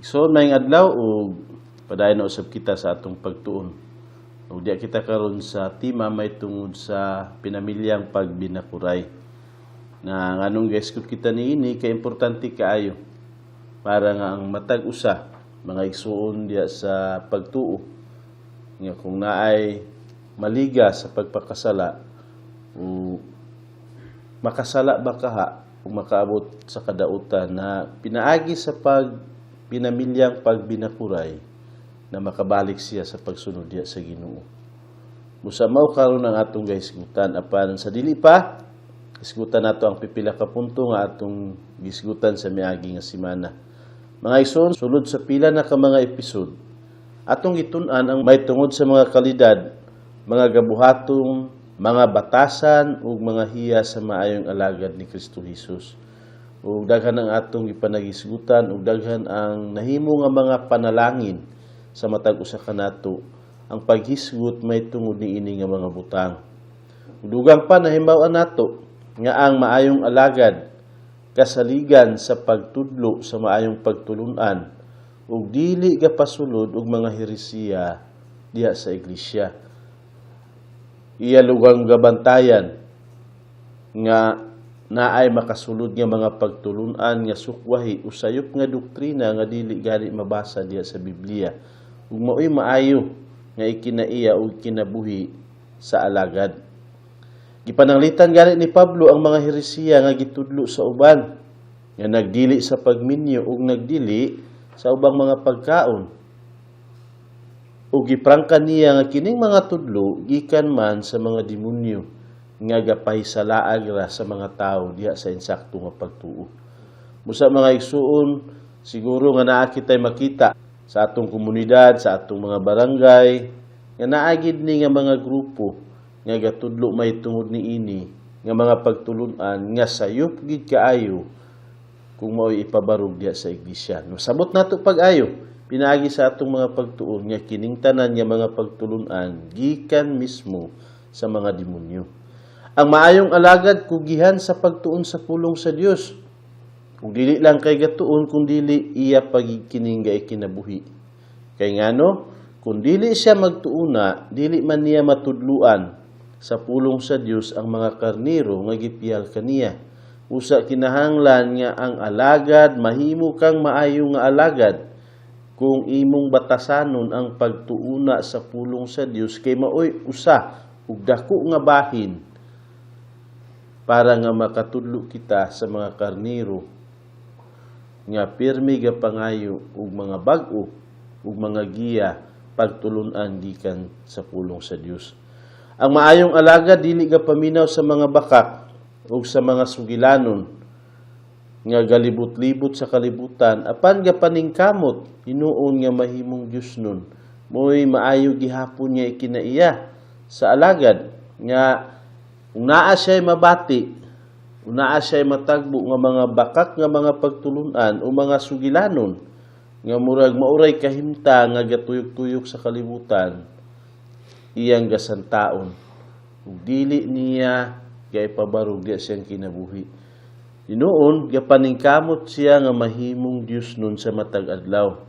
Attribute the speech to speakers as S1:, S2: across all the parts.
S1: So maayong adlaw ug padayon na usab kita sa atong pagtuon. Ug diya kita karon sa tema may tungod sa pinamilyang pagbinakuray. Na nganong gaisgot kita niini kay importante kaayo para nga ang matag usa mga igsuon diya sa pagtuo nga kung naay maliga sa pagpakasala o makasala ba kaha o makaabot sa kadautan na pinaagi sa pinamilyang pagbinakuray na makabalik siya sa pagsunod diya sa Ginoo. Busa mao karon ang atong gahisgutan, apan sa dili pa hisgutan nato ang pipila ka punto nga atong gisgutan sa miagi nga semana. Mga igsoon, sulod sa pila na ka mga episode, atong gitun-an ang may tungod sa mga kalidad, mga gabuhaton, mga batasan ug mga hiya sa maayong alagad ni Kristo Jesus. Ug daghan ang atong gipanagisgutan ug daghan ang nahimo nga mga panalangin sa matag usa kanato ang paghisgot may tungod niini nga mga butang. Ug dugang pa, nahibaw-an nato nga ang maayong alagad kasaligan sa pagtudlo sa maayong pagtulunan ug dili gapasulod og mga heresiya diha sa iglesia. Iya lugang gabantayan nga naay makasulod nga mga pagtulunan nga sukwahi o sayop nga doktrina nga dili gani mabasa diha sa Biblia ug maoy maayo nga ikinaiya ug kinabuhi sa alagad. Gipananglitan gani ni Pablo ang mga heresiya nga gitudlo sa uban nga nagdili sa pagminyo ug nagdili sa ubang mga pagkaon. Ug giprangka niya nga kining mga tudlo gikan man sa mga demonyo nga gapahisalaag ra sa mga tawo diha sa insakto nga pagtuo. Busa, mga igsuon, siguro nga naa kitay makita sa atong komunidad, sa atong mga barangay, nga naa gid ni nga mga grupo nga gatudlo may tungod niini nga mga pagtulunan nga sayop gid kaayo kung mao'y ipabarog diha sa iglesia. No, sabot nato pag-ayo pinaagi sa atong mga pagtuon nga kining tanan nga mga pagtulunan gikan mismo sa mga demonyo. Ang maayong alagad kugihan sa pagtuon sa pulong sa Dios. Kung dili lang kay gatuon, kung dili iya pagkining ga kinabuhi. Kay ngano, kung dili siya magtuuna, dili man niya matudluan sa pulong sa Dios ang mga karniro nga gipiyal kaniya. Usa kinahanglan nga ang alagad mahimo kang maayo nga alagad kung imong batasanon ang pagtuuna sa pulong sa Dios, kay maoy usa ug dako nga bahin para nga makatudlo kita sa mga karniro nga pirmi gapangayo og mga bag-o ug mga giya pagtulunan gikan sa pulong sa Dios. Ang maayong alagad dili gapaminaw sa mga bakak ug sa mga sugilanon nga galibot-libot sa kalibutan, apan gapaningkamot hinuon nga mahimong Dios nun. Mo'y maayo gihapon nga ikinaiya sa alagad nga kung naa siya'y mabati, kung naa siya'y matagbo nga mga bakak nga mga pagtulunan o mga sugilanon nga murag mauray kahimta nga gatuyok-tuyok sa kalibutan, iyang gasantaon ug dili niya gaipabarog diya siyang kinabuhi. Hinuon gapaningkamot siya nga mahimong Dios nun sa matag adlaw.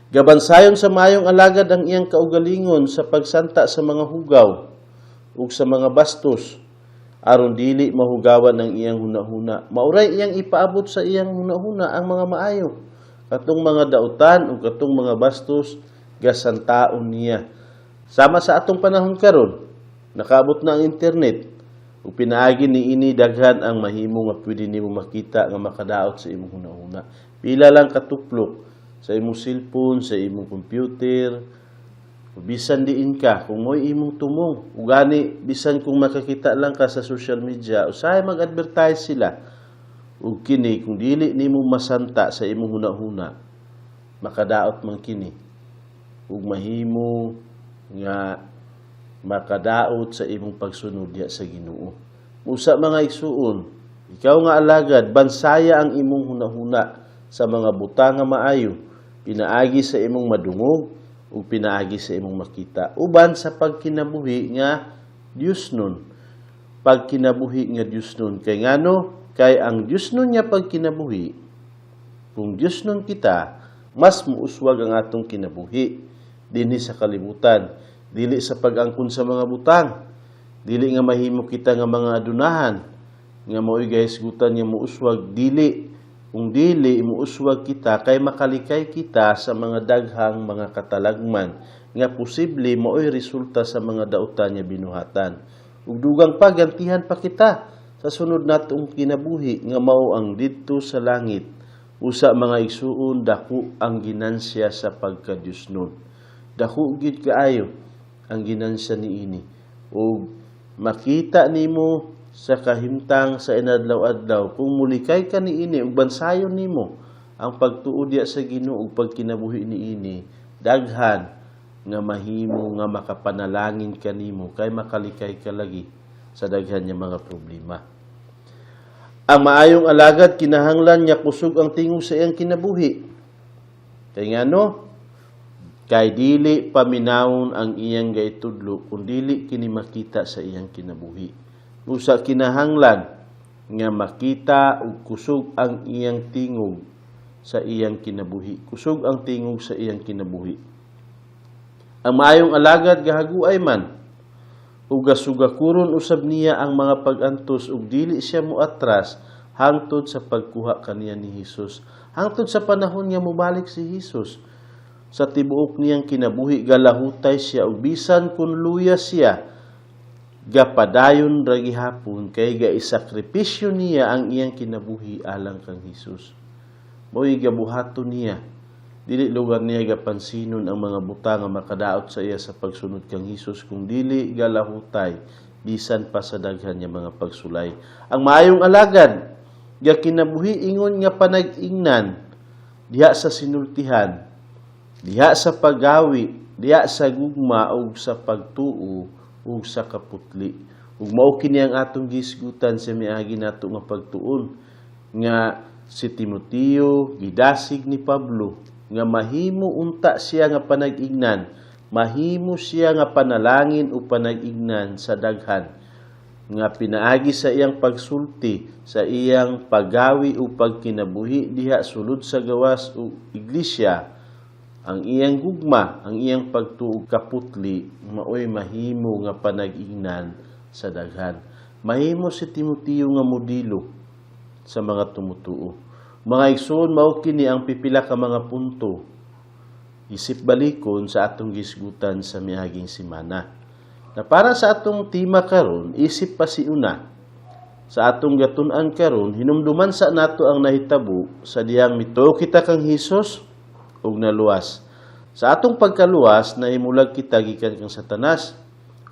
S1: Gabansayon sa maayong alagad ang iyang kaugalingon sa pagsanta sa mga hugaw ug sa mga bastos aron dili mahugawan ang iyang hunahuna. Mauray iyang ipaabot sa iyang hunahuna ang mga maayo. Katong mga dautan ug katong mga bastos, gasantaon niya. Sama sa atong panahon karon, nakaabot na ang internet ug pinaagi ni ini daghan ang mahimo nga pwede nimo makita nga makadaot sa imong hunahuna. Pila lang katuplok sa imong cellphone, sa imong computer, bisan diin ka, kung mo'y imong tumong, ugani bisan kung makakita lang ka sa social media, usahay mag-advertise sila. Ug kini kung dili nimo masanta sa imong hunahuna, makadaot man kini ug mahimo nga makadaot sa imong pagsunod diya sa Ginoo. Usa, mga igsuon, ikaw nga alagad, bansaya ang imong hunahuna sa mga butang nga maayo, pinaagi sa imong madungog ug pinaagi sa imong makita, uban sa pagkinabuhi nga Dios nun. Pagkinabuhi nga Dios nun. Kay ngano? Kay ang Dios nun nga pagkinabuhi Kung Diyosnon kita, mas muuswag ang atong kinabuhi dinhi sa kalibutan, dili sa pag-angkon sa mga butang, dili nga mahimo kita nga mga adunahan nga mao'y gahisgutan nga muuswag. Dili. Kung dili muuswag kita kay makalikay kita sa mga daghang mga katalagman nga posible mao'y resulta sa mga dautan nga binuhatan. Ug dugang pa, gantihan pa kita sa sunod natong kinabuhi nga mao ang didto sa langit. Usa, mga igsuon, dako ang ginansya sa pagkadyosnon. Dako gid kaayo ang ginansya niini. Ug makita nimo sa kahimtang sa inadlaw-adlaw kung mulikay ka niini ug bansayon nimo ang pagtuo diya sa Ginoo ug pagkinabuhi niini, daghan nga mahimo nga makapanalangin kanimo kay makalikay ka lagi sa daghan nga mga problema. Ang maayong alagad, kinahanglan nga kusog ang tingog sa iyang kinabuhi. Kay ngano? Kay dili paminawon ang iyang gaitudlo kung dili kini makita sa iyang kinabuhi. Usa, kinahanglan nga makita og kusog ang iyang tingog sa iyang kinabuhi. Kusog ang tingog sa iyang kinabuhi. Ang maayong alagad gahaguay man ug gasugakuron usab niya ang mga pag-antos ug dili siya moatras hangtod sa pagkuha kaniya ni Hesus. Hangtod sa panahon nga mobalik si Hesus. Sa tibuok niyang kinabuhi, galahutay siya ug bisan kun luya siya, gapadayon ra gihapon kay gaisakripisyo niya ang iyang kinabuhi alang kang Hesus. Mo'y gabuhaton niya. Dili lugar niya gapansinon ang mga butang nga makadaot sa iya sa pagsunod kang Hesus, kung dili galahutay bisan pa sa daghan nga mga pagsulay. Ang maayong alagad gakinabuhi ingon nga panag-ingnan diha sa sinultihan, diha sa paggawi, diha sa gugma ug sa pagtuo ug sa kaputli. Ug mao kini ang atong gisgutan sa miagi nato nga pagtuon nga si Timoteo gidasig ni Pablo nga mahimo unta siya nga panag-ingnan, mahimo siya nga panalangin o panag-ingnan sa daghan nga pinaagi sa iyang pagsulti, sa iyang paggawi o pagkinabuhi diha sulod sa gawas o iglesia, ang iyang gugma, ang iyang pagtuo, kaputli, maoy mahimo nga panag-ingnan sa daghan. Mahimo si Timoteo nga modelo sa mga tumutuo. Mga igsoon, mao kini ang pipila ka mga punto isip balikon sa atong gisgutan sa miaging semana. Na para sa atong tema karon, isip pasiuna. Sa atong gatun-an karon, hinumduman sa nato ang nahitabo sa diyang mituo kita kang Hesus ug naluwas. Sa atong pagkaluwas, nahimulag kita gikan kang Satanas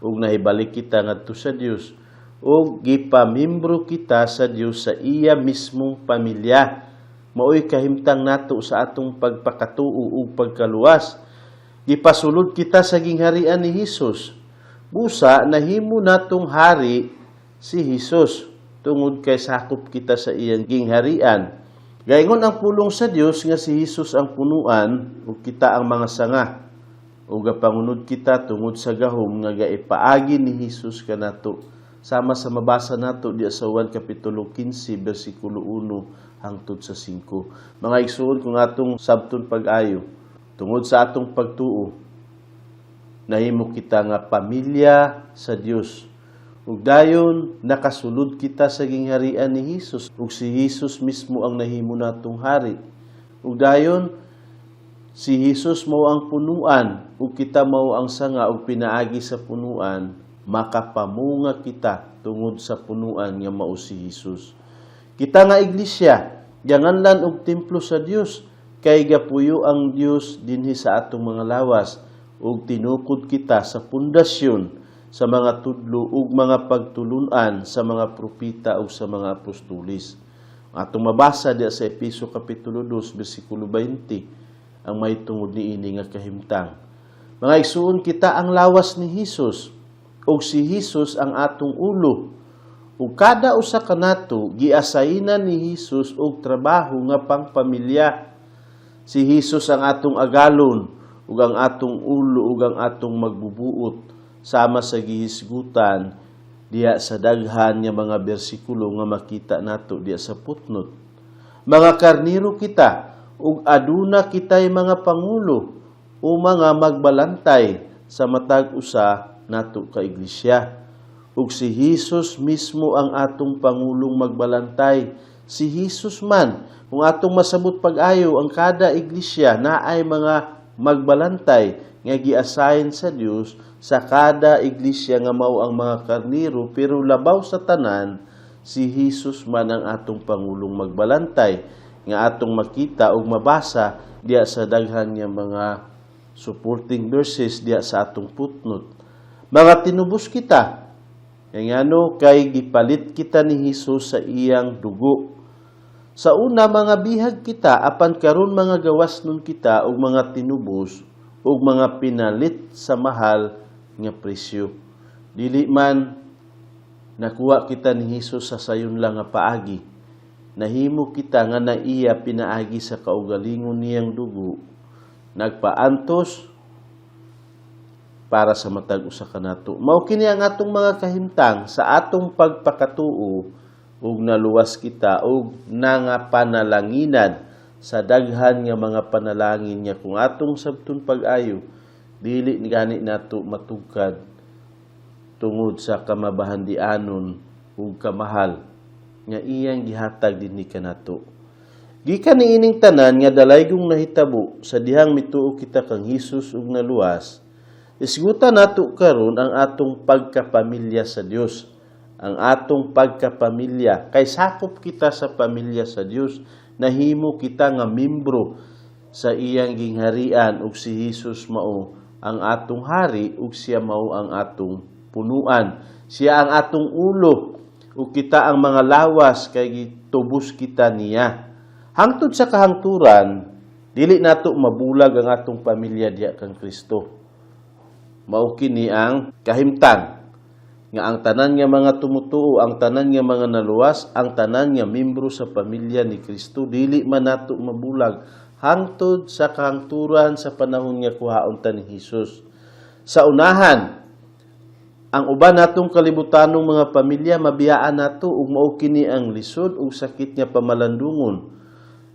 S1: ug nahibalik kita ngadto sa Dios ug gipamimbro kita sa Dios sa iya mismong pamilya. Maoy kahimtang nato sa atong pagpakatuo ug pagkaluwas. Gipasulod kita sa gingharian ni Hesus. Busa nahimo natong hari si Hesus tungod kay sakop kita sa iyang gingharian. Gaingon ang pulong sa Dios nga si Hesus ang punuan ug kita ang mga sanga. Ug gapangunod kita tungod sa gahom nga gaipaagi ni Hesus kanato. Sama sa mabasa nato diya sa 1 Kapitulo 15 bersikulo 1 hangtod sa 5. Mga igsoon, kung atong sabton pag-ayo, tungod sa atong pagtuo, nahimo kita nga pamilya sa Dios. Ug dayon nakasulod kita sa gingharian ni Hesus ug si Hesus mismo ang nahimo natong hari. Ug dayon si Hesus mao ang punuan ug kita mao ang sanga, ug pinaagi sa punuan makapamunga kita tungod sa punuan nga mao si Hesus. Kita nga iglesia ganganlan og templo sa Dios kay gapuyo ang Dios dinhi sa atong mga lawas, ug tinukod kita sa pundasyon sa mga tudlo ug mga pagtulunan sa mga propeta ug sa mga apostolis. Atong mabasa diya sa Epeso kapitulo 2 bersikulo 20 ang may tungod niini nga kahimtang. Mga igsuon, kita ang lawas ni Hesus ug si Hesus ang atong ulo. Ug kada usa kanato giasaynan ni Hesus og trabaho nga pangpamilya. Si Hesus ang atong agalon ug ang atong ulo ug ang atong magbubuot, sama sa gihisgutan diha sa daghan nga mga bersikulo nga makita nato diha sa footnote. Mga karniro kita Ug aduna kitay mga pangulo o mga magbalantay sa matag usa nato ka iglesia. Ug si Hesus mismo ang atong pangulong magbalantay. Si Hesus man, kung atong masabot pag-ayo, ang kada iglesia naay mga magbalantay nga gi-assign sa Dios sa kada iglesia nga mao ang mga karniro, pero labaw sa tanan, si Hesus man ang atong pangulong magbalantay nga atong makita ug mabasa diya sa daghan nga mga supporting verses diya sa atong footnote. Mga tinubos kita. Kay ngano? Kay gipalit kita ni Hesus sa iyang dugo. Sa una, mga bihag kita, apan karon mga gawas nun kita ug mga tinubos ug mga pinalit sa mahal nga presyo. Dili man nakuha kita ni Hesus sa sayon lang nga paagi. Nahimo kita nga naiya pinaagi sa kaugalingon niyang dugo, nagpaantos para sa matag usa kanato. Mao kini ang atong mga kahimtang sa atong pagpakatuo ug naluwas kita ug nangapanalanginan sa daghan nga mga panalangin nga kung atong sabton pag-ayo, dili gani nato matugkad tungod sa kamabahandianon ug kamahal nga iyang gihatag dinhi kanato. Gikan niining tanan nga dalaygong nahitabo sa dihang mituo kita kang Hesus ug naluwas, isgutan nato karon ang atong pagkapamilya sa Dios. Ang atong pagkapamilya kay sakop kita sa pamilya sa Dios, nahimo kita nga membro sa iyang gingharian ug si Hesus mao ang atong hari ug siya mao ang atong punuan. Siya ang atong ulo ug kita ang mga lawas kay gitubos kita niya. Hangtod sa kahangturan, dili nato mabulag ang atong pamilya diha kang Kristo. Mao kini ang kahimtang nga ang tanan nga mga tumutuo, ang tanan nga mga naluwas, ang tanan nga membro sa pamilya ni Kristo, dili man nato mabulag hangtod sa kahangturan sa panahon nga kuhaon ta ni Hesus. Sa unahan, ang uban natong kalibutanong mga pamilya mabiyaan nato ug mao kini ang lisod ug sakit nga pamalandungon.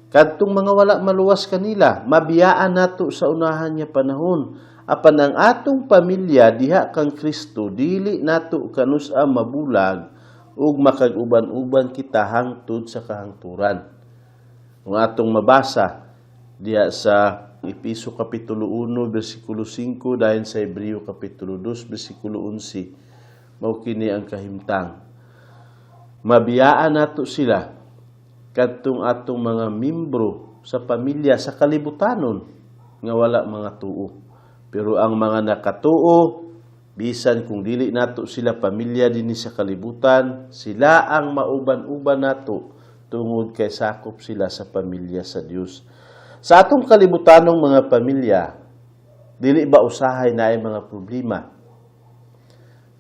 S1: Kadtong mga wala maluwas kanila, mabiyaan nato sa unahan nga panahon. Apan ang atong pamilya diha kang Kristo, dili nato kanus-a mabulag ug makag-uban-uban kita hangtod sa kahangturan. Kung atong mabasa diha sa Episo Kapitulo 1 bersikulo 5 dayon sa Hebreo Kapitulo 2 bersikulo 11, mao kini ang kahimtang. Mabiyaan nato sila kadtong atong mga membro sa pamilya sa kalibutanon nga wala mga tuo. Pero ang mga nakatuo, bisan kung dili nato sila pamilya dinhi sa kalibutan, sila ang mauban-uban nato tungod kay sakop sila sa pamilya sa Dios. Sa atong kalibutanong mga pamilya, dili ba usahay naay mga problema?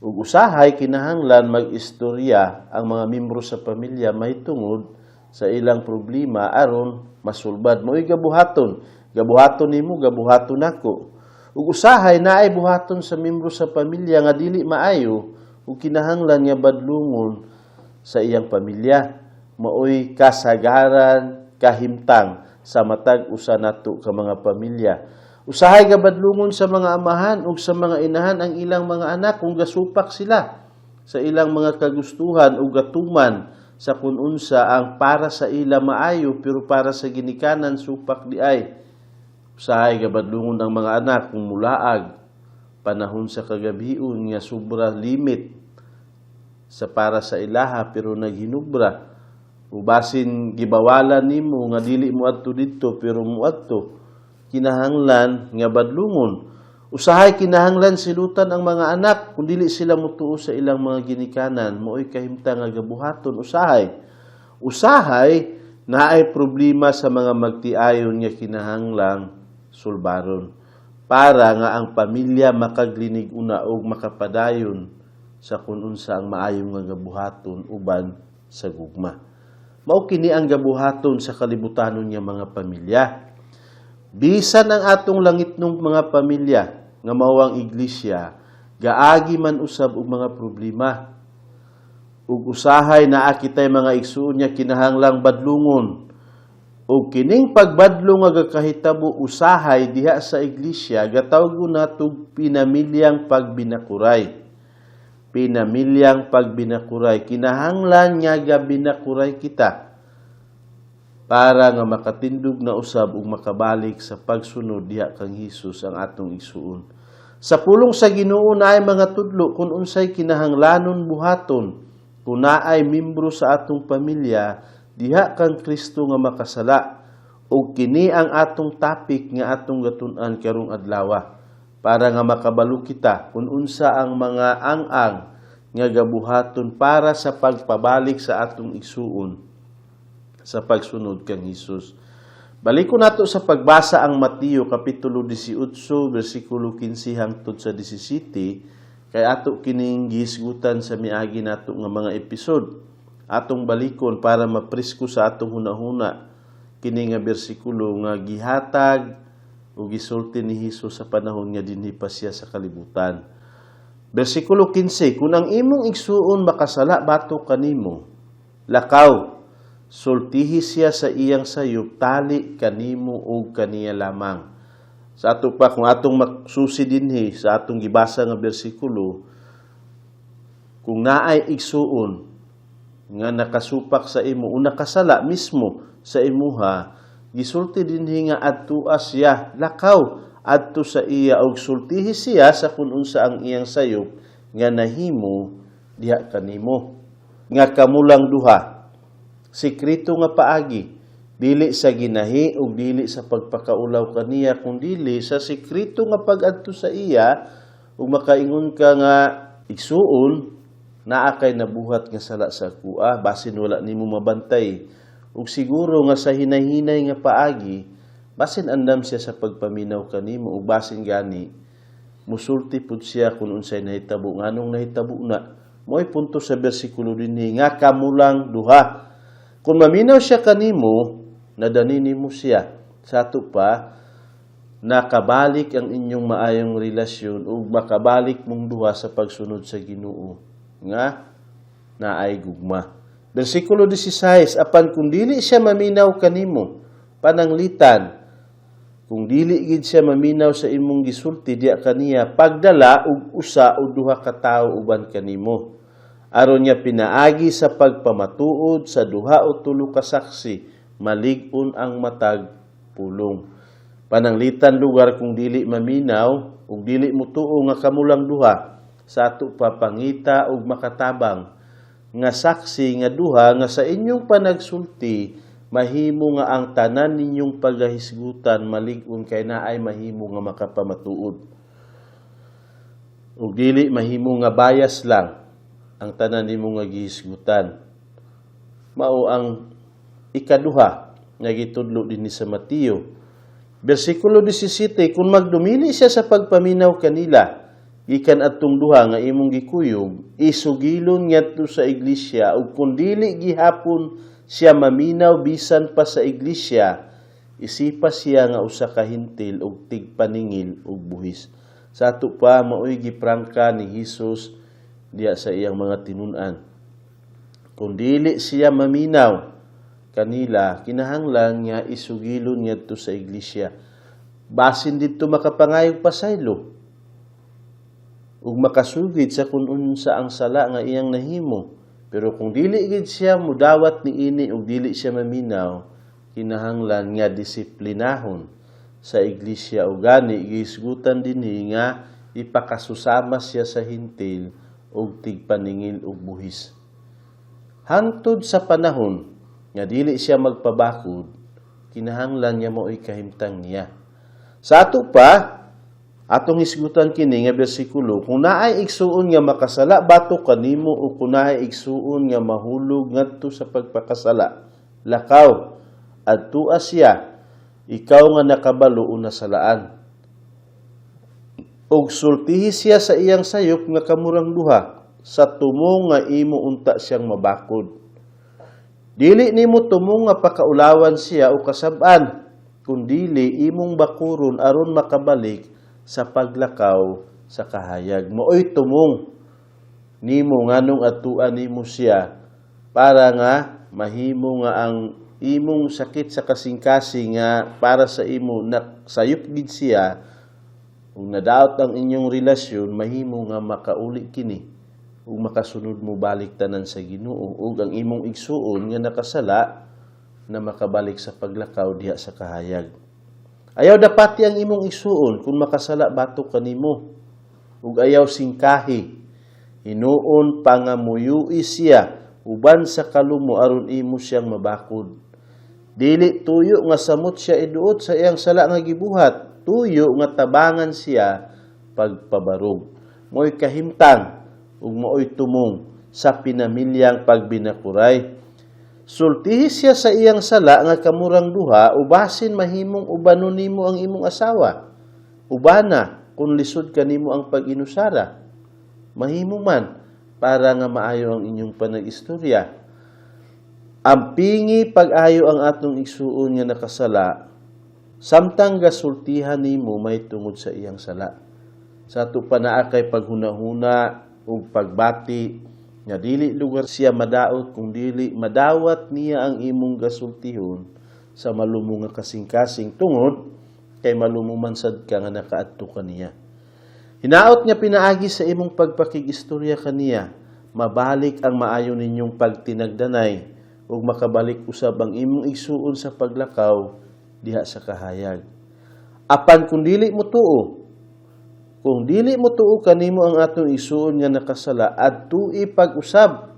S1: Ug usahay kinahanglan mag-istorya ang mga membro sa pamilya mahitungod sa ilang problema aron masulbad. Mo'y gabuhaton, gabuhaton nimo, gabuhaton nako. Ug usahay naay buhaton sa membro sa pamilya nga dili maayo ug kinahanglan nga badlungon sa iyang pamilya. Maoy kasagaran kahimtang sa matag usa nato ka mga pamilya. Usahay gabadlungon sa mga amahan ug sa mga inahan ang ilang mga anak kung gasupak sila sa ilang mga kagustuhan ug gatuman sa kun unsa ang para sa ila maayo, pero para sa ginikanan supak diay. Usahay gabadlungon ang mga anak kung mulaag panahon sa kagabion nga sobra limit sa para sa ilaha pero naghinubra. O basin gibawalan nimo nga dili mo adto didto pero muadto, kinahanglan nga badlungon. Usahay kinahanglan silutan ang mga anak kung dili sila mutuo sa ilang mga ginikanan. Maoy kahimtang nga gabuhaton usahay. Usahay naay problema sa mga magtiayon nga kinahanglang sulbaron para nga ang pamilya makaglinig una og makapadayon sa kun unsa ang maayong nga gabuhaton uban sa gugma. Mao kini ang gabuhaton sa kalibutanon nga mga pamilya. Bisan ang atong langitnong mga pamilya nga mao ang iglesia, gaagi man usab og mga problema. Ug usahay naa kitay mga igsuon nga kinahanglang badlungon. Ug kining pagbadlong nga gakahitabo usahay diha sa iglesia, gatawgon natog pinamilyang pagbinakuray. Pinamilyang pagbinakuray. Kinahanglan nga gabinakuray kita para nga makatindog na usab ug makabalik sa pagsunod diha kang Hesus ang atong igsuon. Sa pulong sa Ginoo naay mga tudlo kung unsay kinahanglanon buhaton kung naay membro sa atong pamilya diha kang Kristo nga makasala, ug kini ang atong topic nga atong gatun-an karong adlaw para nga makabalo kita kung unsa ang mga ang-ang nga gabuhaton para sa pagpabalik sa atong igsuon sa pagsunod kang Hesus. Balikon nato sa pagbasa ang Mateo kapitulo 18 bersikulo 15 hangtod sa 17, kay ato kining gihisgutan sa miagi nato nga mga episode. Atong balikon para mapresko sa atong hunahuna kini nga bersikulo nga gihatag o gisulti ni Hesus sa panahon nga dinhi pa siya sa kalibutan. Bersikulo 15, "Kung ang imong igsuon makasala batok kanimo, lakaw, sultihi siya sa iyang sayop tali kanimo ug kaniya lamang." Sa ato pa, kung atong maksusi dinhi sa atong gibasa nga bersikulo, kung naay igsuon nga nakasupak sa imo o nakasala mismo sa imuha, gisulti dinhi nga adtua siya, lakaw adto sa iya og sultihi siya sa kun unsa ang iyang sayop nga nahimo diha kanimo. Nga kamulang duha, sekreto nga paagi, dili sa ginahi ug dili sa pagpakaulaw kaniya, kun dili sa sekreto nga pag-adto sa iya ug makaingon ka nga, "Igsuon, naa kay nabuhat nga sala sa akoa, basin wala nimo mabantay." Ug siguro nga sa hinay-hinay nga paagi, basin andam siya sa pagpaminaw kanimo ug basin gani musulti pud siya kung unsay nahitabo, nganong nahitabo na. Mo'y punto sa bersikulo dinhi nga kamulang duha. Kung maminaw siya kanimo, nadani nimo siya. Sa ato pa, nakabalik ang inyong maayong relasyon ug makabalik mong duha sa pagsunod sa Ginoo nga naay gugma. Bersikulo 16, "Apan kung dili siya maminaw kanimo, pananglitan kung dili gid siya maminaw sa imong gisulti diya kaniya, pagdala og usa o duha ka tawo uban kanimo, aron nga pinaagi sa pagpamatuod sa duha o tulo ka saksi malig-on ang matag pulong." Pananglitan lugar kung dili maminaw ug dili mutuo nga kamulang duha, sa ato pa pangita og makatabang nga saksi nga duha nga sa inyong panagsulti mahimo nga ang tanan ninyong pagahisgutan malig-on kay naay mahimo nga makapamatuod. Ug dili mahimo nga bias lang ang tanan nimo nga gihisgutan. Mao ang ikaduha nga gitudlo dinhi sa Mateo. Bersikulo 17, "Kung magdumili siya sa pagpaminaw kanila, gikan adtong duha nga imong gikuyog, isugilon ngadto sa iglesia, ug kung dili gihapon siya maminaw bisan pa sa iglesia, isipa siya nga usa ka Hentil ug tigpaningil og buhis." Sa ato pa, maoy giprangka ni Hesus diya sa iyang mga tinun-an. Kung dili siya maminaw kanila, kinahanglan nga isugilon ngadto sa iglesia. Basin didto makapangayog pasaylo ug makasugid sa kung unsa ang sala nga iyang nahimo. Pero kung dili gid siya mudawat niini ug dili siya maminaw, kinahanglan nga disiplinahon sa iglesia, ug gani gihisgutan dinhi nga ipakasusama siya sa Hentil ug tigpaningil og buhis. Hangtod sa panahon nga dili siya magpabakod, kinahanglan nga mao'y kahimtang niya. Sa ato pa, atong hisgutan kini nga bersikulo, kung naay igsuon nga makasala batok kanimo o kung naay igsuon nga mahulog ngadto sa pagpakasala, lakaw, adtua siya, ikaw nga nakabalo o nasalaan, og sultihi siya sa iyang sayop nga kamurang duha, sa tumong nga imo unta siyang mabakod. Dili nimo tumong nga pakaulawan siya o kasab-an, kundili imong bakuron aron makabalik sa paglakaw sa kahayag. Maoy tumong nimo nganong adtuan nimo siya para nga mahimo nga ang Imong sakit sa kasing-kasing nga para sa imo sayop gid siya ug nadaot ang inyong relasyon, mahimo nga makauli kini ug makasunod mo balik tanan sa Ginoo ug ang imong igsuon nga nakasala na makabalik sa paglakaw diha sa kahayag. Ayaw dapati ang imong igsuon kung makasala batok kanimo ug ayaw singkahi. Hinuon pangamuyui siya uban sa kalumo aron imo siyang mabakod. Dili tuyo nga samot siya iduot sa iyang sala nga gibuhat, tuyo nga tabangan siya pagpabarog. Mo'y kahimtang ug mao'y tumong sa pinamilyang pagbinakuray. Sultihi siya sa iyang sala nga kamurang duha o basin mahimong ubanon nimo ang imong asawa. Ubana kung lisod kanimo ang pag-inusara. Mahimo man para nga maayo ang inyong panag-istorya. Ampingi pag-ayo ang atong igsuon nga nakasala samtang gasultihan nimo may tungod sa iyang sala. Sa ato pa naa kay paghunahuna ug pagbati nga dili lugar siya madaot kung dili madawat niya ang imong gasultihon sa malumo nga kasing-kasing tungod kay malumo man sad ka nga nakaadto kaniya. Hinaot nga pinaagi sa imong pagpakigistorya kaniya, mabalik ang maayo ninyong pagtinagdanay ug makabalik usab ang imong igsuon sa paglakaw diha sa kahayag. Apan kung dili mo tuo kanimo ang atong igsuon nga nakasala, adtui pag-usab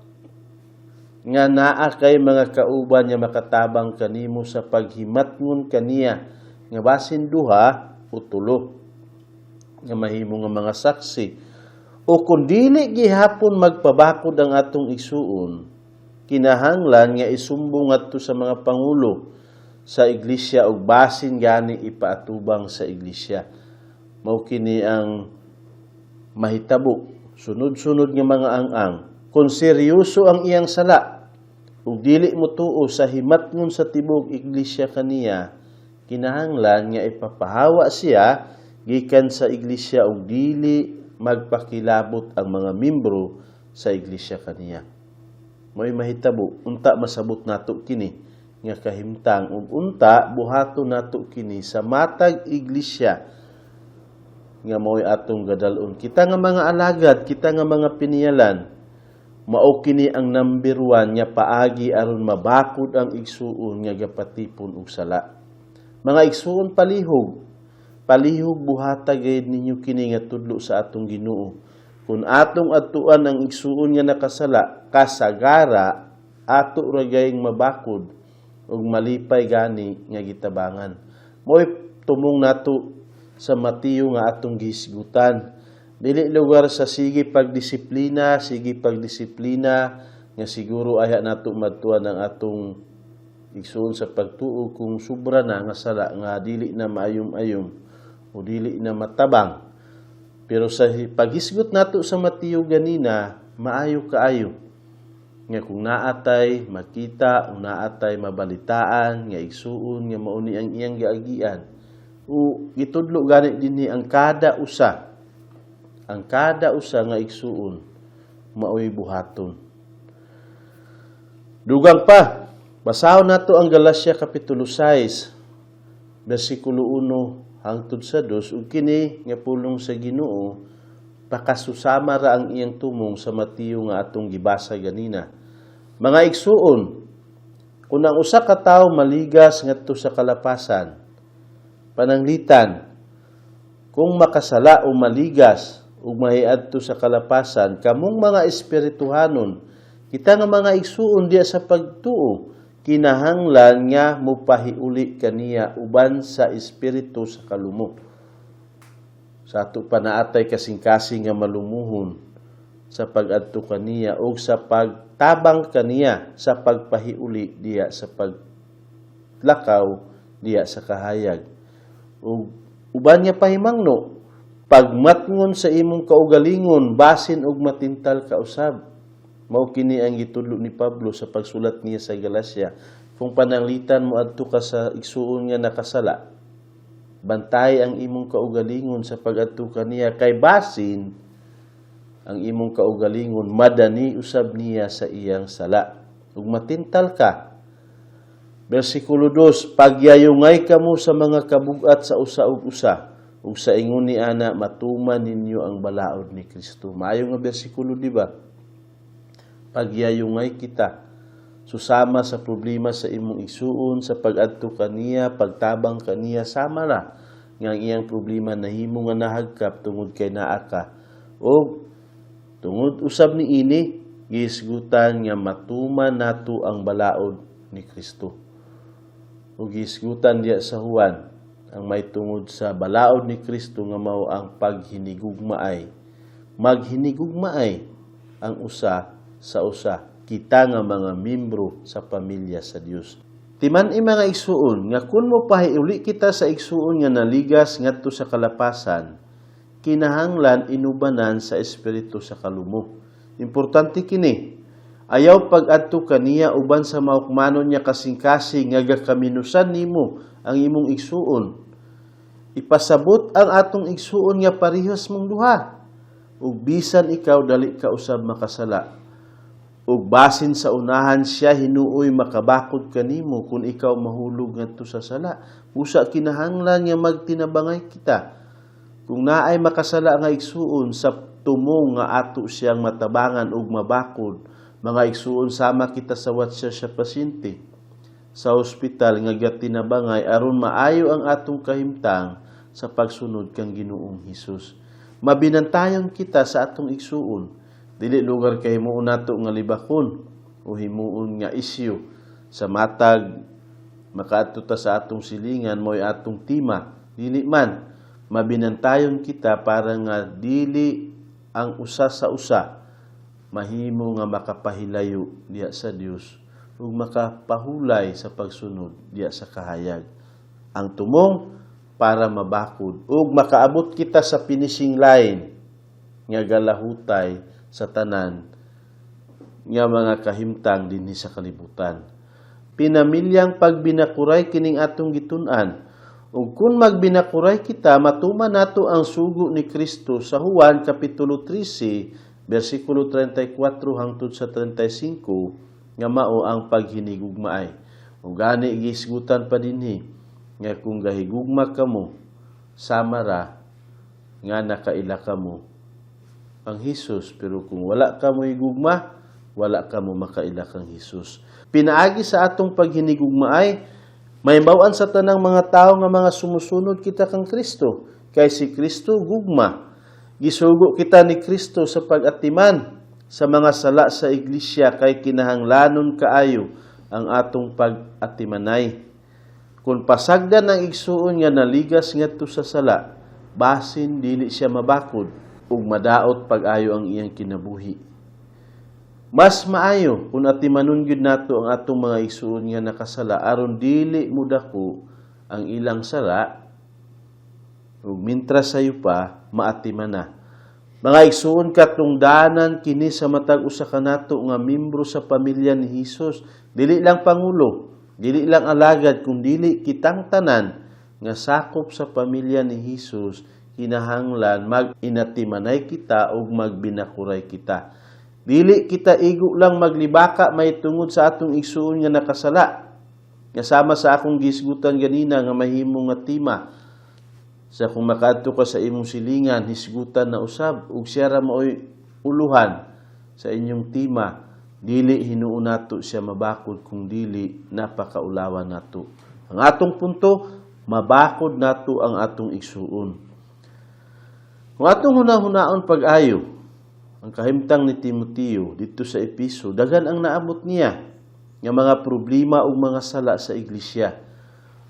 S1: nga naa kay mga kauban nga makatabang kanimo sa paghimatngon kaniya nga basin duha o tulo nga mahimo nga mga saksi. O kung dili gihapon magpabakod ang atong igsuon, kinahanglan nga isumbong ngadto sa mga pangulo sa iglesia ug basin gani ipaatubang sa iglesia. Mao kini ang mahitabo sunod-sunod nga mga ang-ang. Kung seryoso ang iyang sala ug dili mo tuo sa himatngon sa tibok iglesia kaniya, kinahanglan nga ipapahawa siya gikan sa iglesia ug dili magpakilabot ang mga membro sa iglesia kaniya. Mo'y mahitabo. Unta masabot nato kini nga kahimtang ug unta buhaton nato kini sa matag iglesia nga mao'y atong gadal-on. Kita nga mga alagad, kita nga mga piniyalan, mao kini ang number 1 nga paagi aron mabakod ang igsuon nga gapatipon og sala. Mga igsuon, palihog, palihog buhata gayud ninyo kini nga tudlo sa atong Ginoo. Kung atong adtuan ang igsuon nga nakasala, kasagara ato ra gayeng mabakod ug malipay gani nga gitabangan. Mo'y tumong nato sa Mateo nga atong gihisgutan. Dili lugar sa sige pagdisiplina nga siguro ayha nato madtuan ang atong igsuon sa pagtuo kung sobra na nga sala nga dili na maayom-ayom o dili na matabang. Pero sa paghisgot nato sa Mateo ganina, maayo kaayo nga kung naatay makita o naatay mabalitaan nga igsuon nga mao ni ang iyang giagian o gitudlo gani dinhi ang kada usa nga igsuon, maoy buhaton. Dugang pa, basahon nato ang Galacia kapitulo 6 bersikulo 1 hangtod sa 2 ug kini nga pulong sa Ginoo pakasusama ra ang iyang tumong sa Mateo nga atong gibasa ganina. Mga igsuon, kung ang usa ka tawo maligas ngadto sa kalapasan, pananglitan, kung makasala o maligas ug mahiadto sa kalapasan, kamong mga espirituhanon, kita nga mga igsuon diya sa pagtuo, kinahanglan nga mupahiuli kaniya uban sa espiritu sa kalumo. Sa ato pa naatay kasing-kasing nga malumuhon sa pag-adto kaniya o sa pagtabang kaniya sa pagpahiuli diya sa paglakaw diya sa kahayag. Ug uban nga pahimangno, pagmatngon sa imong kaugalingon basin og matintal ka usab. Mao kini ang gitudlo ni Pablo sa pagsulat niya sa Galacia. Kung pananglitan mo adto ka sa igsuon nga nakasala, bantay ang imong kaugalingon sa pag-adto kaniya kay basin ang imong kaugalingon madani usab niya sa iyang sala. Ug matintal ka. Bersikulo 2, pagyayungay kamo sa mga kabugat sa usa ug usa, ug sa ingon ni ana matuman ninyo ang balaod ni Kristo. Maayo nga bersikulo, di ba? Pagyayungay kita susama sa problema sa imong igsuon, sa pag-adto kaniya, pagtabang kaniya, sama ra nga ang iyang problema nahimo nga nahagkap tungod kay naa ka. O tungod usab ni ini gihisgutan nga matuman nato ang balaod ni Kristo. O gihisgutan diya sa Juan ang may tungod sa balaod ni Kristo nga mao ang paghinigugmaay. Maghinigugmaay ang usa sa usa, kita nga mga membro sa pamilya sa Dios. Timan-i, mga igsuon, nga kung mo pahiuli kita sa igsuon nga naligas ngadto sa kalapasan, kinahanglan inubanan sa espiritu sa kalumo. Importante kini. Ayaw pag-adto kaniya uban sa maukmanon niya kasing-kasing nga gakaminusan nimo ang imong igsuon. Ipasabot ang atong igsuon nga parehas mong duha. Ug bisan ikaw dali ka usab makasala. Ug basin sa unahan siya hinuoy makabakod kanimo kung ikaw mahulog ngadto sa sala. Busa kinahanglan nga magtinabangay kita. Kung naay makasala nga igsuon sa tumong nga ato siyang matabangan ug mabakod, mga igsuon, sama kita sa watcher sa pasyente sa ospital nga gatinabangay aron maayo ang atong kahimtang sa pagsunod kang Ginoong Hesus. Mabinantayon kita sa atong igsuon. Dili lugar kay himuon nato nga libakon o himuon nga isyu sa matag makaadto ta sa atong silingan, mo'y atong tima. Dili man, mabinantayon kita para nga dili ang usa sa usa mahimo nga makapahilayo diya sa Dios ug makapahulay sa pagsunod diya sa kahayag. Ang tumong para mabakod ug makaabot kita sa finishing line nga galahutay sa tanan nga mga kahimtang dinhi sa kalibutan. Pinamilyang pagbinakuray kining atong gitun-an. Ug kung magbinakuray kita, matuman nato ang sugo ni Kristo sa Juan kapitulo 13 bersikulo 34 hangtod sa 35 nga mao ang paghinigugmaay. Ug gani gihisgutan pa dinhi nga kung gahigugma kamo, sama ra nga nakaila kamo ang Hesus, pero kung wala kamo higugma, wala kamo makaila kang Hesus. Pinaagi sa atong paghinigugmaay, mahibaw-an sa tanang mga tao nga mga sumusunod kita kang Kristo, kay si Kristo gugma. Gisugo kita ni Kristo sa pag-atiman sa mga sala sa iglesia kay kinahanglanon kaayo ang atong pag-atimanay. Kung pasagdan ang igsuon nga naligas ngadto sa sala, basin dili siya mabakod ug madaot pag-ayo ang iyang kinabuhi. Mas maayo kung atimanon gyud nato ang atong mga igsuon nga nakasala aron dili mudako ang ilang sala ug mintras sayo pa maatiman na. Mga igsuon, katungdanan kini sa matag usa kanato nga membro sa pamilya ni Hesus. Dili lang pangulo, dili lang alagad, kun dili kitang tanan nga sakop sa pamilya ni Hesus, kinahanglan mag-inatimanay kita ug magbinakuray kita. Dili kita igo lang maglibaka may tungod sa atong igsuon nga nakasala. Nga sama sa akong gisgutan ganina nga mahimo nga tima. Sa kung makaadto ka sa imong silingan, hisgutan na usab ug siya ra maoy uluhan sa inyong tima, dili hinuon nato siya mabakod kung dili napakaulawan nato. Ang atong punto, mabakod nato ang atong igsuon. Kung atong hunahunahon pag-ayo, ang kahimtang ni Timoteo dito sa Episo, daghan ang naabot niya nga mga problema ug mga sala sa iglesia.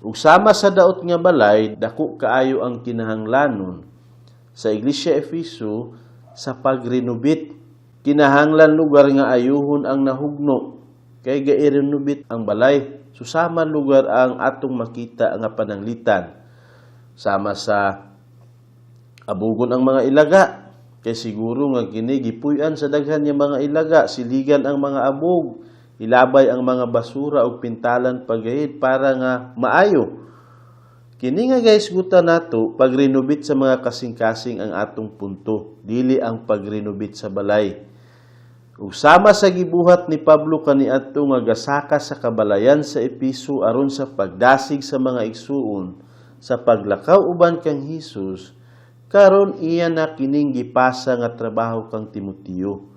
S1: Ug sama sa daot nga balay, dako kaayo ang kinahanglanon sa iglesia Efeso sa pagrenobit. Kinahanglan lugar nga ayuhon ang nahugno kay ga-renovate ang balay. Susama lugar ang atong makita nga pananglitan. Sama sa abugon ang mga ilaga kay siguro nga kini gipuy-an sa daghan nga mga ilaga, siligan ang mga abog, ilabay ang mga basura ug pintalan pagayid para nga maayo. Kini nga guys guta nato, pagrenovate sa mga kasing-kasing ang atong punto, dili ang pagrenovate sa balay. Ug sama sa gibuhat ni Pablo kaniadto nga gasaka sa kabalayan sa Epeso aron sa pagdasig sa mga igsuon sa paglakaw uban kang Hesus, karon iya na kining gipasa nga trabaho kang Timoteo.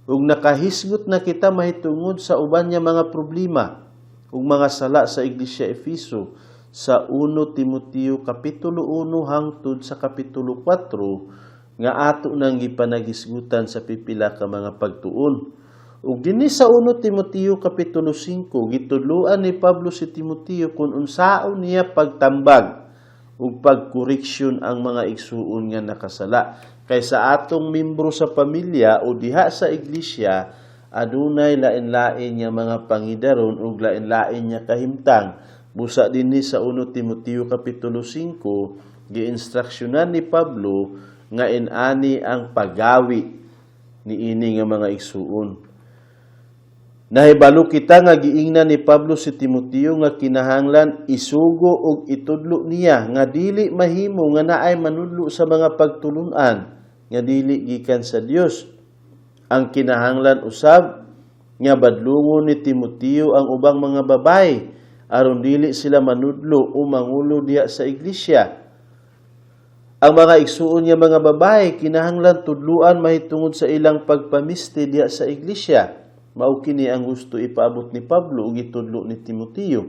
S1: Ug nakahisgot na kita mahitungod sa uban niya mga problema ug mga sala sa Iglesia Efeso sa 1 Timoteo kapitulo 1 hangtod sa kapitulo 4 nga ato nang gipanaghisgutan sa pipila ka mga pagtuon. Ug dinhi sa 1 Timoteo kapitulo 5, gitudloan ni Pablo si Timoteo kung unsaon niya pagtambag ug pagkoreksyon ang mga igsuon nga nakasala. Kay sa atong membro sa pamilya o diha sa iglesia, adunay lain-lain nga mga pangidaron ug lain-lain nga kahimtang. Busa dinhi sa 1 Timoteo kapitulo 5, giinstruksyonan ni Pablo nga inani ang paggawi niini nga mga igsuon. Nahibalo kita nga giingnan ni Pablo si Timoteo nga kinahanglan isugo og itudlo niya nga dili mahimo nga naay manudlo sa mga pagtulunan nga dili gikan sa Dios. Ang kinahanglan usab nga badlungon ni Timoteo ang ubang mga babae aron dili sila manudlo o mangulo diha sa iglesia. Ang mga igsuon nga mga babae kinahanglan tudluan mahitungod sa ilang pagpamisti diha sa iglesia. Mao kini ang gusto ipaabot ni Pablo ug itudlo ni Timoteo.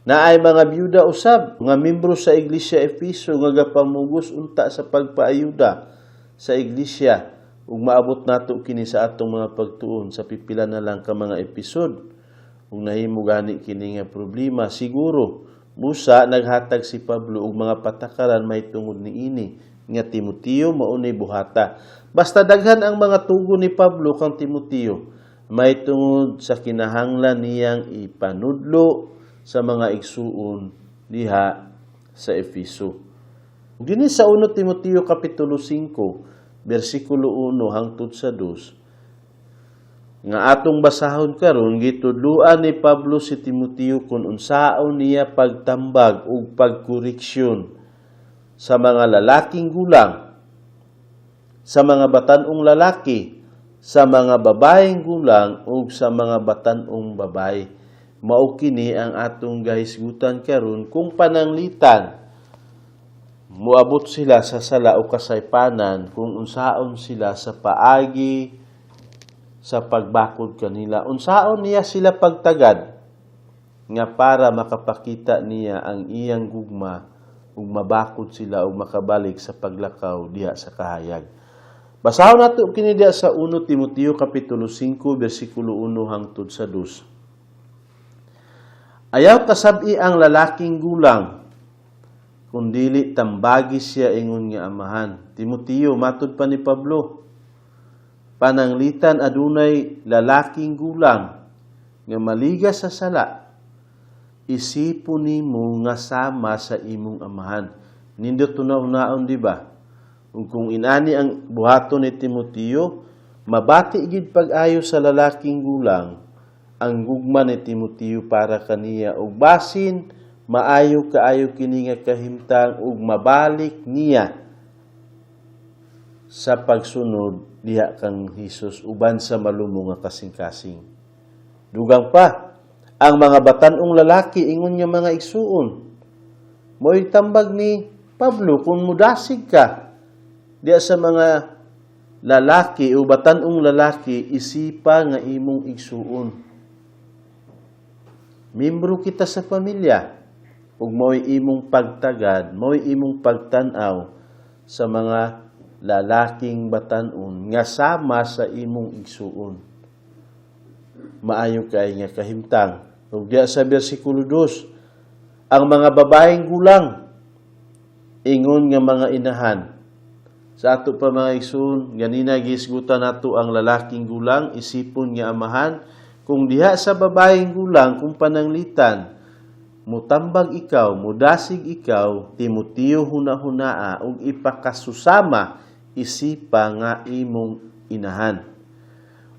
S1: Naay mga byuda usab nga membro sa iglesia Efeso nga gapamugos unta sa pagpaayuda sa iglesia, ug maabot nato kini sa atong mga pagtuon sa pipila na lang ka mga episode. Ug nahimo gani kini nga problema siguro, busa naghatag si Pablo og mga patakaran mahitungod niini nga, "Timoteo, mao ni buhata." Basta daghan ang mga tugon ni Pablo kang Timoteo mahitungod sa kinahanglan niyang ipanudlo sa mga igsuon diha sa Efeso. Dinhi sa 1 Timoteo kapitulo 5 bersikulo 1 hangtod sa 2 nga atong basahon karon, gitudloan ni Pablo si Timoteo kung unsaon niya pagtambag ug pagkoreksyon sa mga lalaking gulang, sa mga batan-ong lalaki, sa mga babaeng gulang ug sa mga batan-ong babae. Mao kini ang atong gahisgutan karon, kung pananglitan moabot sila sa sala o kasaypanan, kung unsaon sila sa paagi sa pagbakod kanila. Unsaon niya sila pagtagad nga para makapakita niya ang iyang gugma ug mabakod sila ug makabalik sa paglakaw diha sa kahayag. Basahon nato kini diha sa 1 Timoteo kapitulo 5 bersikulo 1 hangtod sa 2. Ayaw kasab-i ang lalaking gulang kung dili tambagi siya ingon nga amahan. Timoteo, matud pa ni Pablo, pananglitan adunay lalaking gulang nga maliga sa sala, isipon nimo nga sama sa imong amahan. Nindot na unaon, di ba? Ug kung inani ang buhaton ni Timoteo, mabati gid pag-ayo sa lalaking gulang ang gugma ni Timoteo para kaniya, ug basin maayo kaayo kini nga kahimtang ug mabalik niya sa pagsunod diha kang Hesus uban sa malumo nga kasing-kasing. Dugang pa, ang mga batan-ong lalaki ingon nga mga igsuon. Mo'y tambag ni Pablo, kung mudasig ka diha sa mga lalaki o batan-ong lalaki, isipa nga imong igsuon. Membro kita sa pamilya ug mao'y imong pagtagad, mao'y imong pagtan-aw sa mga lalaking batan-on nga sama sa imong igsuon. Maayo kay nga kahimtang. Ug diha sa bersikulo 2, ang mga babaeng gulang ingon nga mga inahan. Sa ato pa, mga igsoon, ganina gihisgutan nato ang lalaking gulang, isipon nga amahan. Kung diha sa babaeng gulang, kung pananglitan, mutambag ikaw, mudasig ikaw, Timoteo, huna-hunaa ug ipakasusama, isipa nga imong inahan.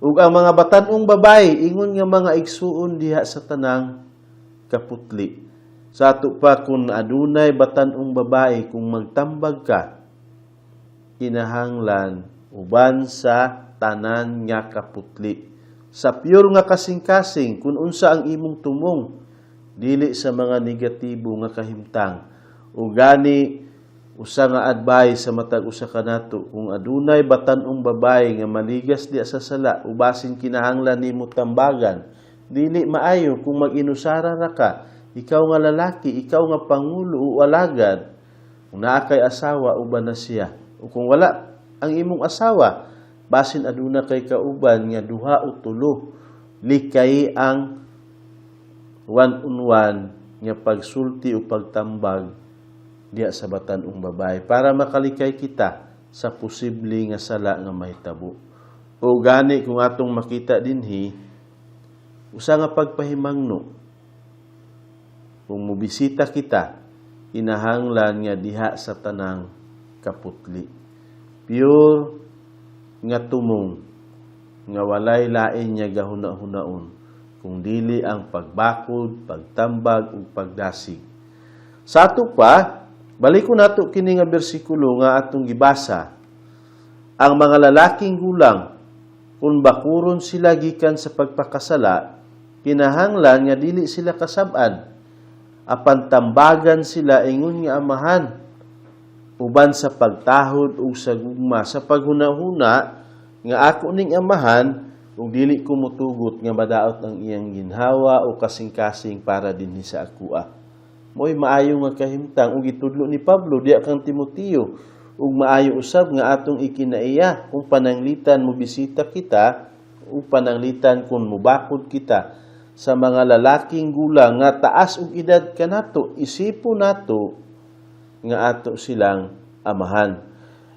S1: Ug ang mga batan-ong babae, ingon nga mga igsuon diha sa tanang kaputli. Sa ato pa, kung adunay batan-ong babae, kung magtambag ka, kinahanglan uban sa tanan nga kaputli. Sa pure nga kasing-kasing kung unsa ang imong tumong, dili sa mga negatibo nga kahimtang. O gani usa nga advice sa matag usa kanato, kung adunay batan-ong babae nga maligas diya sa sala o basin kinahanglan nimo tambagan, dili maayo kung mag-inusara ra ka. Ikaw nga lalaki, ikaw nga pangulo o alagad, kung naa kay asawa, uban na siya. O kung wala ang imong asawa, basin aduna kay kauban nga duha o tulo, likay ang one on one nga pagsulti o pagtambag diya sa batan-ong babae para makalikay kita sa posible nga sala nga mahitabo. O gani kung atong makita dinhi, usa nga pagpahimangno, kung mobisita kita, kinahanglan nga diha sa tanang kaputli. Pure nga tumong nga walay lain niya gahuna-hunaon kung dili ang pagbakod, pagtambag ug pagdasig. Sa ato pa, baliko nato kini nga bersikulo nga atong gibasa. Ang mga lalaking gulang, kung bakuron sila gikan sa pagpakasala, kinahanglan nga dili sila kasab-an, apan tambagan sila ingon nga amahan, uban sa pagtahod ug sa gugma, sa paghunahuna nga ako ning amahan ug dili ko motugot nga madaot ang iyang ginhawa o kasing-kasing para dinhi sa akoa. Mo'y maayo nga kahimtang ug gitudlo ni Pablo diya kang Timoteo, ug maayo usab nga atong ikinaiya kung pananglitan mo bisita kita ug pananglitan kung mubakod kita sa mga lalaking gulang nga taas og edad kanato, isipo nato nga ato silang amahan.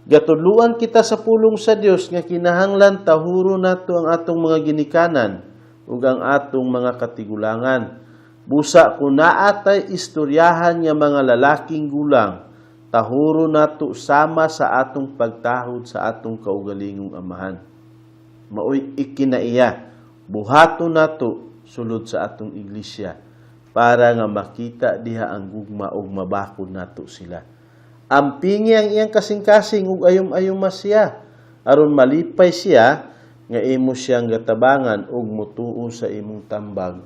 S1: Gatudluan kita sa pulong sa Dios nga kinahanglan tahuro nato ang atong mga ginikanan ug ang atong mga katigulangan. Busa kung naa tay istoryahan nga mga lalaking gulang, tahuro nato sama sa atong pagtahod sa atong kaugalingong amahan. Maoy ikinaiya, buhato nato sulod sa atong iglesia para nga makita diha ang gugma ug mabakod nato sila. Ampingi ang iyang kasing-kasing ug ayom-ayom siya aron malipay siya nga imo siyang gatabangan ug mutuo sa imong tambag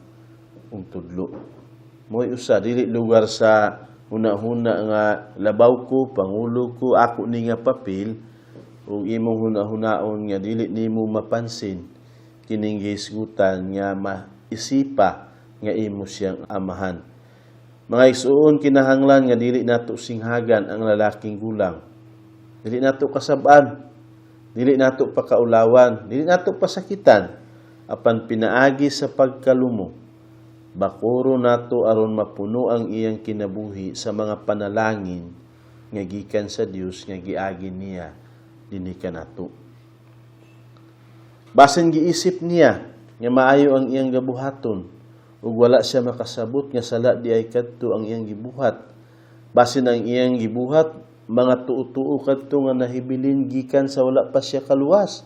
S1: ug tudlo. Mo'y usa dili lugar sa huna-huna nga labaw ko, pangulo ko, ako ni nga papel ug imong huna-hunaon nga dili nimo mapansin kining gihisgutan nga maisipa nga imo siyang amahan. Mga igsuon, kinahanglan nga dili nato singhagan ang lalaking gulang. Dili nato kasab-an, dili nato pakaulawan, dili nato pasakitan, apan pinaagi sa pagkalumo. Bakuro nato aron mapuno ang iyang kinabuhi sa mga panalangin nga gikan sa Dios nga giagi niya dinhi kanato. Basin giisip niya nga maayo ang iyang gabuhaton ug wala siya makasabot nga sala di ay kadto ang iyang gibuhat. Basin ang iyang gibuhat mga tuo-tuo kadto nga nahibilin gikan sa wala pa siya kaluwas.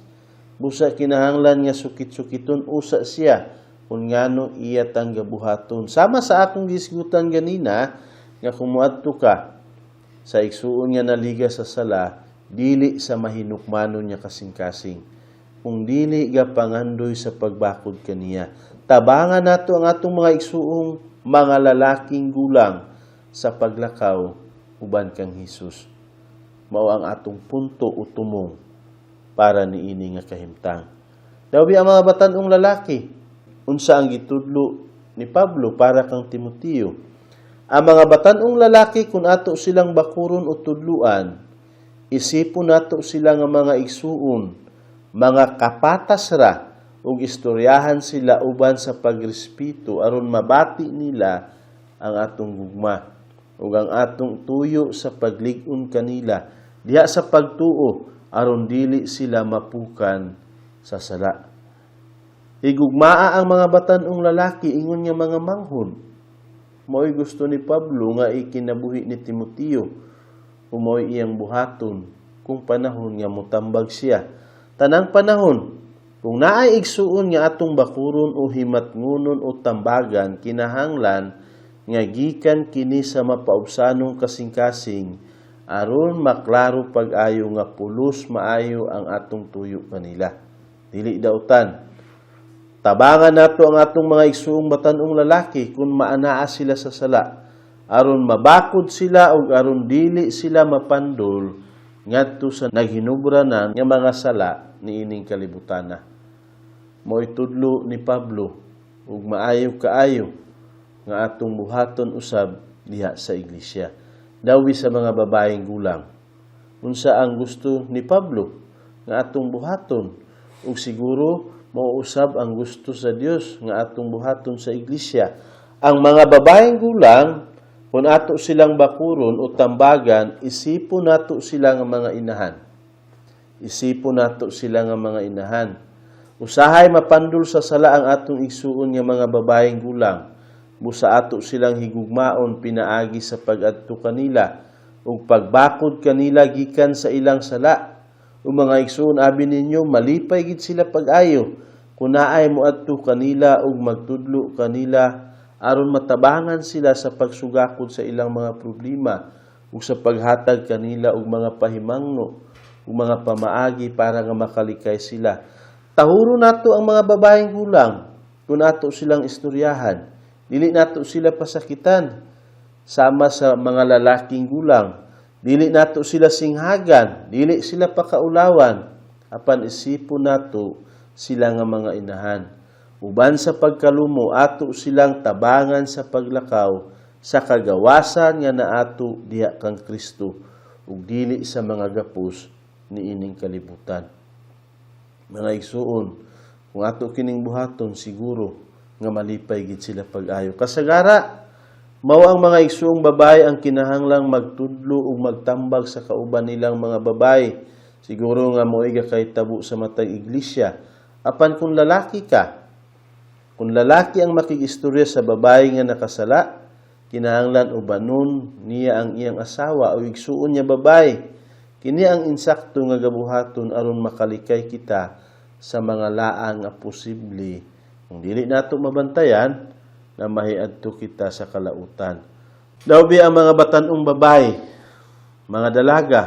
S1: Busa kinahanglan nga sukit-sukiton usa siya kung ngano iya tang gabuhaton. Sama sa akong gisgutan ganina nga kung moadto ka sa igsuon nga naliga sa sala, dili sa mahinukmanon niya kasing-kasing, kung dili ga pangandoy sa pagbakod kaniya. Tabangan nato ang atong mga igsuong mga lalaking gulang sa paglakaw uban kang Hesus. Mao ang atong punto o tumong para niini nga kahimtang. Daw ang mga batan-ong lalaki, unsa ang gitudlo ni Pablo para kang Timoteo? Ang mga batan-ong lalaki, kung ato silang bakuron o tudluan, isipon nato sila nga mga igsuon, mga kapatas ra, ug istoryahan sila uban sa pagrespeto aron mabati nila ang atong gugma ug ang atong tuyo sa paglig-on kanila diha sa pagtuo aron dili sila mapukan sa sala. Higugmaa ang mga batan-ong lalaki ingon nga mga manghod. Mao'y gusto ni Pablo nga ikinabuhi ni Timoteo ug mao'y iyang buhaton kung panahon nga motambag siya. Tanang panahon, kung naay igsuon nga atong bakuron o himatngunon o tambagan, kinahanglan nga gikan kini sa mapaubsanong kasing-kasing aron maklaro pag-ayo nga pulos maayo ang atong tuyo kanila. Dili dautan. Tabangan nato ang atong mga igsuong batan-ong lalaki kung maanaa sila sa sala, aron mabakod sila ug aron dili sila mapandol ngadto sa naghinubra na nga mga sala niining kalibutana. Mo'y tudlo ni Pablo ug maayo kaayo nga atong buhaton usab diha sa iglesia. Dawi sa mga babaeng gulang. Unsa ang gusto ni Pablo nga atong buhaton, ug siguro mao usab ang gusto sa Dios nga atong buhaton sa iglesia. Ang mga babaeng gulang, kung ato silang bakuron o tambagan, isipon nato sila nga mga inahan. Isipon nato sila nga mga inahan. Usahay mapandol sa sala ang atong igsuon nga mga babaeng gulang. Busa ato silang higugmaon pinaagi sa pag-adto kanila ug pagbakod kanila gikan sa ilang sala. Ug mga igsuon, abi ninyo, malipay gid sila pag-ayo kung naay moadto kanila ug magtudlo kanila aron matabangan sila sa pagsugakod sa ilang mga problema ug sa paghatag kanila og mga pahimangno ug mga pamaagi para nga makalikay sila. Tahuro nato ang mga babaeng gulang kung ato silang istoryahan. Dili nato sila pasakitan sama sa mga lalaking gulang. Dili nato sila singhagan, dili sila pakaulawan. Apan isipon nato sila nga mga inahan. Uban sa pagkalumo, ato silang tabangan sa paglakaw sa kagawasan nga naato diha kang Kristo ug dili sa mga gapos niining kalibutan. Mga igsuon, kung ato kining buhaton, siguro nga malipay gid sila pag-ayo. Kasagara, mao ang mga igsuong babae ang kinahanglang magtudlo ug magtambag sa kauban nilang mga babae. Siguro nga mo'y kahitabo sa matag iglesia. Apan kung lalaki ka, kung lalaki ang makigistorya sa babae nga nakasala, kinahanglan ubanon niya ang iyang asawa o igsuon niya babae. Kini ang insakto nga gabuhaton aron makalikay kita sa mga laang nga posible kung dili nato mabantayan na mahiadto kita sa kalautan. Daw bi ang mga batan-ong babae, mga dalaga,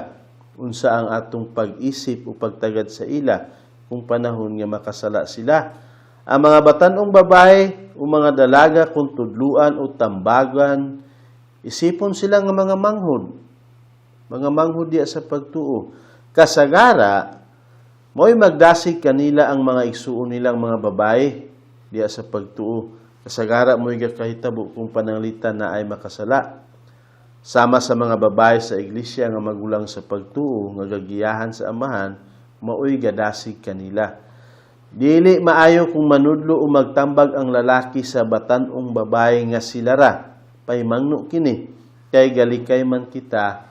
S1: unsa ang atong pag-isip o pagtagad sa ila kung panahon nga makasala sila? Ang mga batan-ong babae o mga dalaga, kung tudluan o tambagan, isipon sila nga mga manghod. Mga manghod diya sa pagtuo. Kasagara, mo'y magdasig kanila ang mga igsuon nilang mga babae diya sa pagtuo. Kasagara, mo'y kahitabo kung pananglitan na ay makasala. Sama sa mga babae sa iglesia nga magulang sa pagtuo, nga gagiyahan sa Amahan, mao'y gadasig kanila. Dili maayo kung manudlo o magtambag ang lalaki sa batan-ong babae nga sila ra. Pahimangno kini, kay galikay man kita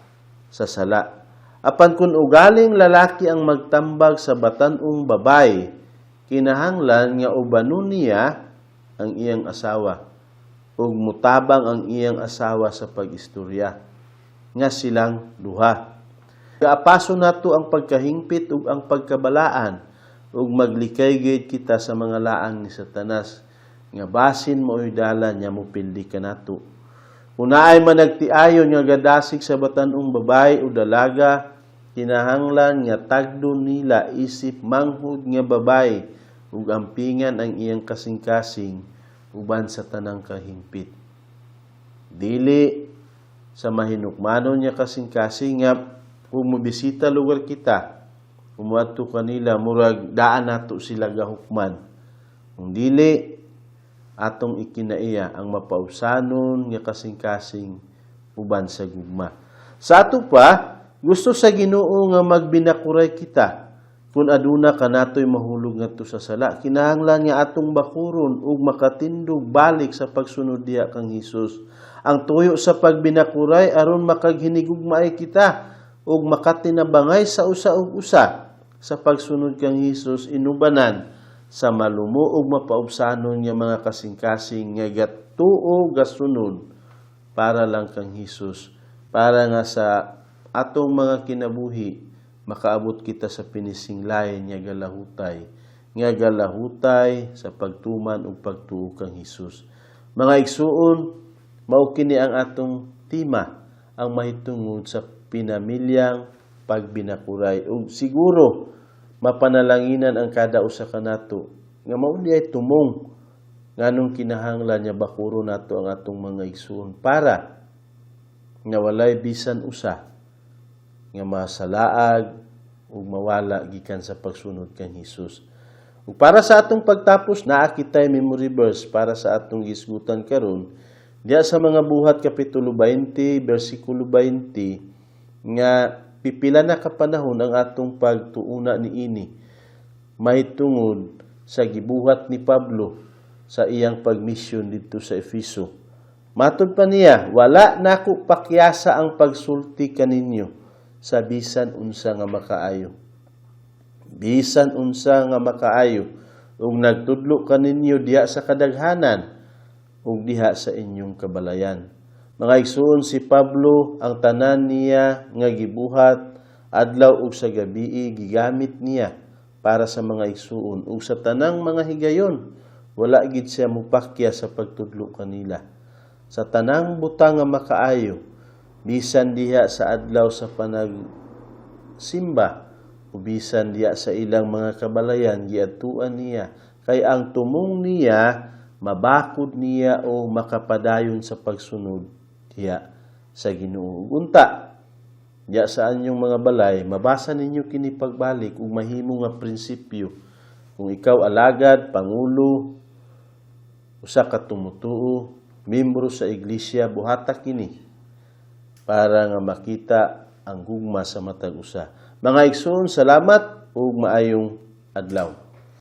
S1: sa sala. Apan kung ugaling lalaki ang magtambag sa batan-ong babae, kinahanglan nga ubanon niya ang iyang asawa ug mutabang ang iyang asawa sa pag-istorya nga silang duha. Gaapaso nato ang pagkahingpit ug ang pagkabalaan ug maglikay gid kita sa mga laang ni Satanas nga basin mao'y dala niya mupildi kanato. Kung naay managtiayon nga gadasig sa batan-ong babae o dalaga, kinahanglan nga tagdon nila isip manghod nga babae ug ampingan ang iyang kasing-kasing uban sa tanang kahingpit. Dili sa mahinukmanon niya kasing-kasing nga kung mobisita lugar kita, umuadto kanila, murag daan nato sila gahukman. Kung dili, atong ikinaiya ang mapausanon nga kasing-kasing uban sa gugma. Sa ato pa, gusto sa Ginoo nga magbinakuray kita. Kung aduna kanatoy mahulog ngadto sa sala, kinahanglan nga atong bakuron ug makatindog balik sa pagsunod diha kang Hesus. Ang tuyo sa pagbinakuray aron makaghinigugmaay kita ug makatinabangay sa usa ug usa sa pagsunod kang Hesus, inubanan sa malumo ug mapaubsanon nga mga kasing-kasing nga gatuo, gasunod para lang kang Hesus, para nga sa atong mga kinabuhi makaabot kita sa finishing line nga galahutay sa pagtuman ug pagtuo kang Hesus. Mga igsuon, mao kini ang atong tema, ang mahitungod sa pinamilyang pagbinakuray, ug siguro Mapanalanginan ang kada usa kanato nga mao ay tumong nganong kinahanglan nya bakuro nato ang atong mga igsuon para nga walay bisan usa nga masalaag ug mawala gikan sa pagsunod kang Hesus. Ug para sa atong pagtapos, naa kitay memory verse para sa atong gisgutan karon diya sa mga Buhat kapitulo 20 bersikulo 20, nga pipila na ka panahon ang atong pagtuuna niini mahitungod sa gibuhat ni Pablo sa iyang pagmisyon didto sa Efeso. Matod pa niya, "Wala nako pakyasa ang pagsulti kaninyo sa bisan unsa nga makaayo. Bisan unsa nga makaayo ug nagtudlo kaninyo diha sa kadaghanan ug diha sa inyong kabalayan." Mga igsoon, si Pablo, ang tanan niya nga gibuhat adlaw ug sa gabii, gigamit niya para sa mga igsuon, ug sa tanang mga higayon wala gid siya mupakya sa pagtudlo kanila sa tanang butang nga makaayo, bisan diha sa adlaw sa panagsimba o bisan diha sa ilang mga kabalayan, giadtuan niya kay ang tumong niya mabakod niya o makapadayon sa pagsunod diha sa Ginoo. Ug unta diya sa inyong mga balay, mabasa ninyo kini pagbalik ug mahimo nga prinsipyo kung ikaw alagad, pangulo, usa ka tumutuo, membro sa iglesia. Buhata kini para nga makita ang gugma sa matag usa. Mga igsoon, salamat ug maayong adlaw.